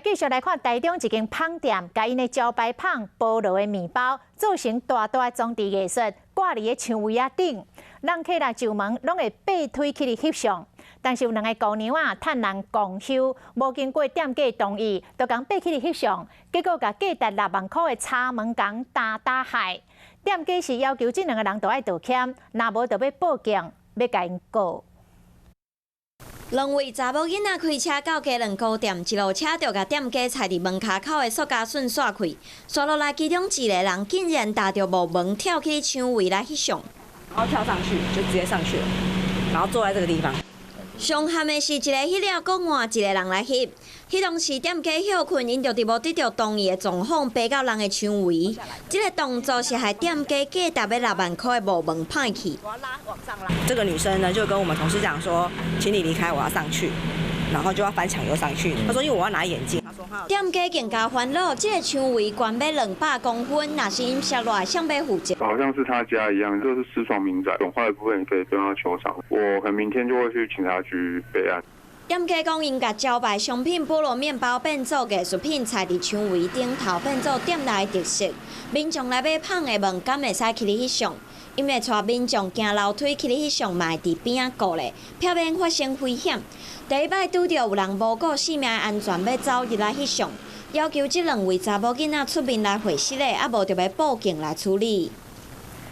繼續來看台中一間麭店，共𪜶的招牌麭菠蘿的麵包做成大大的裝置藝術，掛佇咧牆圍仔頂，人客來上門攏會爬梯去翕相。但是有兩个姑娘仔趁人公休，無經過店家同意，就共爬去翕相，結果共價值6萬箍的柴門工打打害。店家是要求這兩个人都愛道歉，若無就欲報警，欲共𪜶告。兩位查某囡仔開車到雞卵糕店，一落車就共店家踩佇門跤口的塑膠筍煞開，紲落來其中一个人竟然踏著木門跳去牆圍來翕相，然後跳上去就直接上去了，然後坐在這個地方。上譀的是一个翕了，閣換一个人來翕。彼當時店家歇睏，𪜶就佇無得著同意的狀況，爬到人的牆圍。這个動作是害店家價值欲6萬箍的木門歹去。我要拉往上拉。這個女生呢就跟我們同事講說，請你離開，我要上去，然後就要翻牆又上去。她說因為我要拿眼鏡。店家更加煩惱，這个牆圍懸欲200公分，若是𪜶摔落來，誰欲負責？好像是他家一樣，這是私闖民宅，損壞的部分也可以對他求償。我可能明天就會去警察局備案。店家講，𪜶共招牌商品菠蘿麵包變做藝術品，踩佇牆圍頂頭，變做店內特色。民眾來買麭的門，敢會使起去翕相？𪜶會帶民眾行樓梯起去翕相，嘛會佇邊仔顧咧，避免發生危險。第一擺拄著有人無顧性命安全，欲走入來翕相，要求這兩位查某囡仔出面來回釋咧，啊無就欲報警來處理。